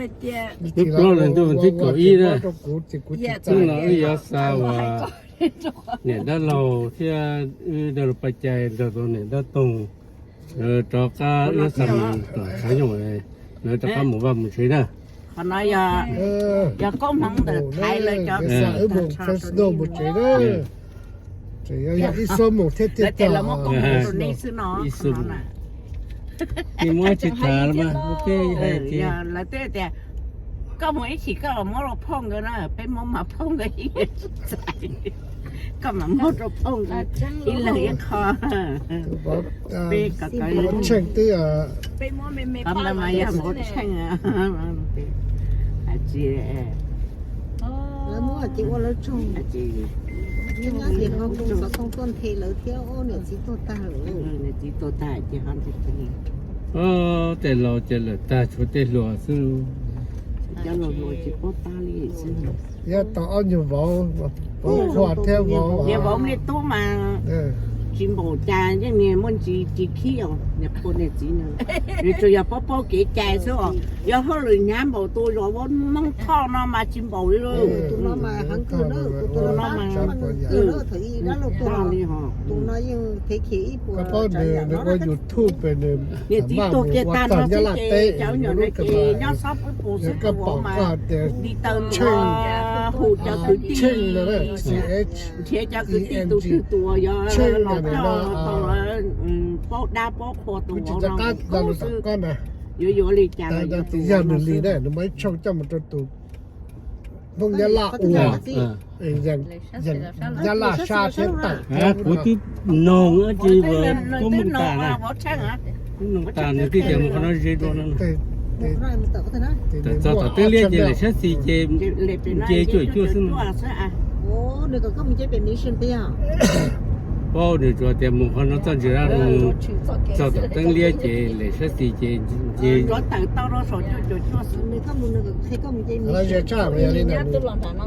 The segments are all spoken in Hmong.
Wb plaub leeg ntuj vas thib kaum ib na, hnub no wb yuav xa uas niam dab laug thiab wb dab laug Paj Cai nrog rau niam dab Toog, lawv rov qab wb xa mus tom tshav nyooj, lawv rov qab mus vaj mus tsev na. Qhov no yog koob hmoov ntawm Thaib lawv cov Fresno mus tsev na. Lawv tias lawv muab koob hmoov rau nej xwb no. Muab tsis tham los mas, lawv twb tias koj mus ib chim koj los muab rau phauj nkawd na, peb muab mas phauj nkawd ib txais, koj mam muab rau phauj nkawd ib leeg ib qho. Peb kom tsheej twb, qhov ntawd mas yog npau tsheej. Tsis, lawv muab ces ua lawv tsaug. Xov tooj tuaj nthe lawv thiab, niam txiv tuag tag lawm. Niam txiv tuag tag ces ho nthe. Tej laus ces lawm tag tshuav tej hluas xwb. Cov laus hluas tsis paub tab li xwb. Yog tau ob nyuag vauv, vauv Qhua thiab vauv, niag vauv Npliaj Tub mas tsis npaum cas, yeej niag muaj ntsis ris khib os, niag Qhua niag txiv no. Nws tsuas yog paub paub kev cai xwb os, yog hauj lwm hnyav npaum tus zos Moob Thoj no mas tsis npaum li. Tus no mas heev kawg na, tus no mas heev kawg na, thaum ub dab laug tuag li ho. Tus no yeej thev khiav ib puas. Koj paub nws ua YouTube, nws niam txiv tuag kiag tag no xwb ces cov nyuam no ces nyob xob pub pus xwb, tus vauv mas li taw ntua hu cov kwv tij, nrhiav cov kwv tij tus twg tus uas yog los coj tau paub dab paub qhua tus vauv no xwb. Yuav yuav li cas los yog nws li na, nws muaj ib tshooj coj mus rau tus Hmoob Nyab Laj ua, Nyab Laj sab thiab tawm. Kuv twb noog ces koj mus tas na, noog tas nws twb tias mus qhov no ze dua no. Txog tom Teeb Liab ces lem sab xis ces nce cuaj cuaj xwb no. Paub nws tsuas tias mus qhov no txoj ntsis dab no, txog tom Teeb Liab ces lem sab xis ces nce.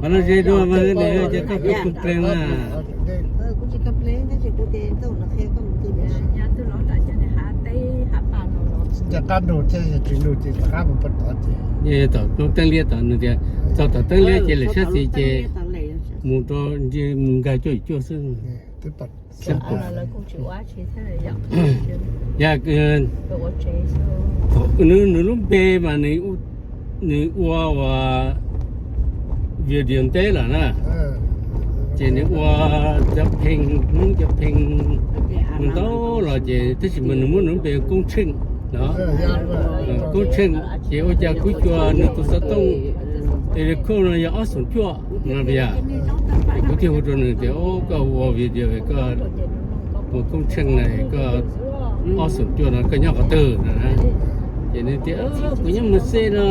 Qhov no ze dua mas ces koj pheej complain na. Ncaj qab nug thiab yog tsis nug ces rov qab mus pem tod ces. Tom Teeb Liab tod nws tias txog tom Teeb Liab ces lem sab xis ces mus rau, mus nkag cuaj cuaj xwb. Yog nws lub npe mas nws ua ua video nteb lawm na, ces nws ua cov pheej Hmoob cov pheej mus ntau los ces tab sis mas nws muab nws lub npe Koob Tsheej no, Koob Tsheej. Ces ua cas kuv xav nws tus xov tooj es no yog ob xoom cuaj no tiag. Kuv thiaj hu rau nws tias, Koj ua video koj ua Koob Tsheej na, koj ob xoom cuaj no koj nyob qhov twg no? Ces nws tias, Kuv nyob Mas Xej no.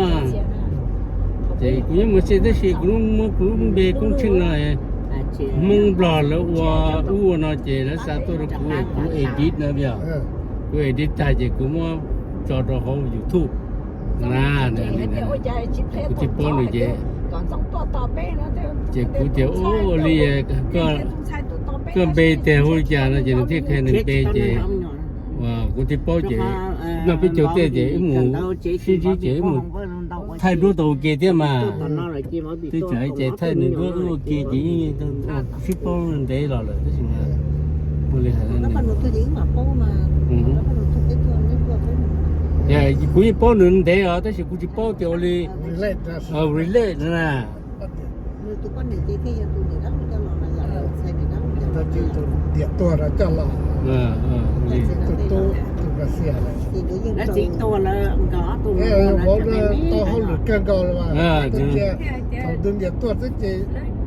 Ces kuv nyob Mas Xej tab sis kuv muab kuv lub npe Koob Tsheej no, Hmoob Nplog lawv ua ub ua no ces lawv xa tuaj rau kuv, kuv edit no tiag. Kuv edit tag ces kuv muab tso rau hauv YouTube na. Kuv thiaj paub nws ces, ces kuv tias, Ua li, koj npe tiag hu li cas no? Ces nws thiaj qhia nws npe ces kuv thiaj paub ces noj peb caug tej ces wb mus sib ntsib ces wb mus thaij duab tau ua ke thiab mas. Twb tseem hais tias thaij nws duab ua ke ces sib paub ntev los lawm tab sis ua li hais, kuv yeej paub nws ntev os tab sis kuv tsis paub tias ua li relate na. Niam tuag coj los, tus txiv tuag lawm, nkawd ob tug vauv tau hauj lwm kawg nkaus los mas, thaum nws niam tuag xwb ces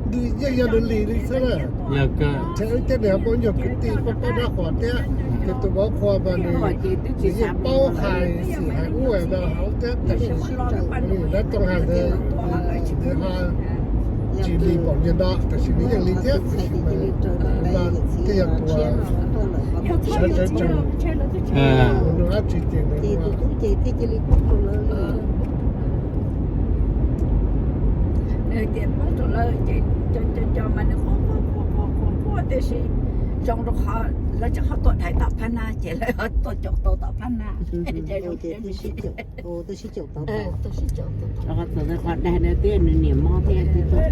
nws yeej yog nws li li xwb na. Nrhiav wb thiab nws ho muaj nyuag kwv tij paub paub dab qhuas thiab, ces tus vauv qhua mas nws yeej paub hais xwm hais ub no hauv thiab tab sis nws dab tooj hais ntawd nws ho tsis li npaum li no tab sis nws yeej li thiab, tab sis mas no thiaj yog tus sawv tsees ua dab tsi ces nws ua. Nws tias poob rau lawv ces cov cov cov mas nws quaj quaj quaj quaj quaj tiam sis zoo rau qhov Lawv tseem ho tuaj daig tom phab nab ces lawv ho tuaj caum tau tom phab nab. Tus sib caum tau, tus sib caum tau. Qhov daig na thiab nws niam mob thiab twb tuaj.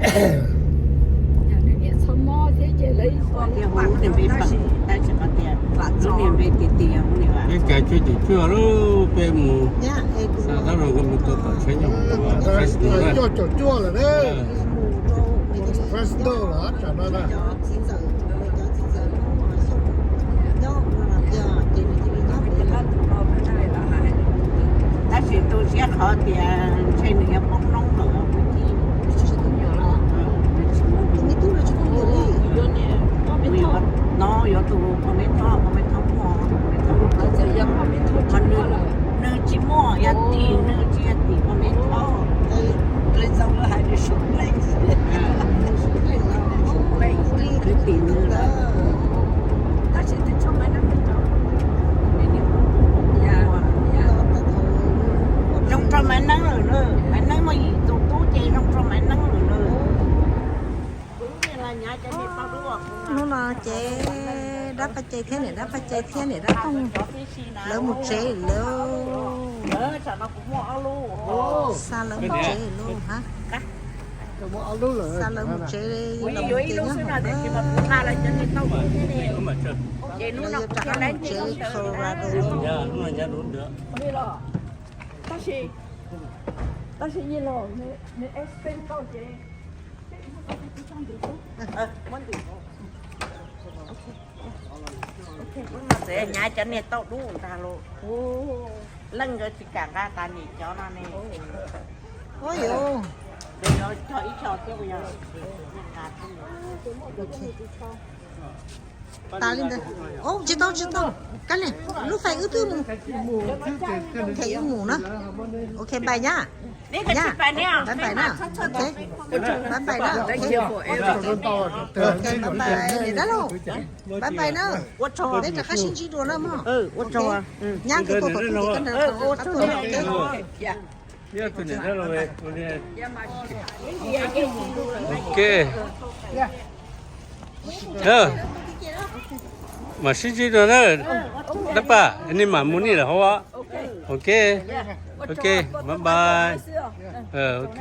Yog nws niam txhob mob thiab ces lawv hu lub niag npe pam, tab sis qhov tias lub niag npe tiag tiag hu li cas cuaj caum cuaj lub peb mus xa tab los nkawd mus tua tom tsheb nyob hauv Fresno na. Fresno los tsam no na. Tab sis tu siab qhov tias ntshe nws yuav poob noob lawm. No yuav tus poj me thob, poj me thob muaj, nws tsis muaj yog tim, nws tsis yog tim poj me thob. Nws tim nws lawm. Zoo rau Maiv Neeb lawm na, Maiv Neeb muaj yim tus tub ces zoo rau Maiv Neeb lawm na. Hnub no ces dab Paj Cai thiab niam dab Paj Cai thiab niam dab Tooj lawv mus tsev lawm. Xa lawv mus tsev lawm hab. Xa lawv mus tsev los mus ces nyob hauv na. Lawv yuav rov qab mus tsev Colorado. Tsev nyav cov niag tauj dub ntag lauj. Leej nkawd tsis kam nqa tas nim cov no ne. Ua yuav cog ib co thiab yog. Tas li ntawd. Tsis tau, tsis tau. Kab li, lub fais wb twb mus. Ok, wb mus na. Ok, bye nhá. Nhá. Bye bye na. Ok. Bye bye na. Ok. Ok, bye bye. Niam dab laug. Bye bye na. Peb rov qab sib ntsib dua na mog. Nyab nkawd tuaj tom koj ntawd. Ok. Mam sib ntsib dua na. Dab Paj, nej mam mus nej lawm hauv. Ok. Ok, bye bye. Ok.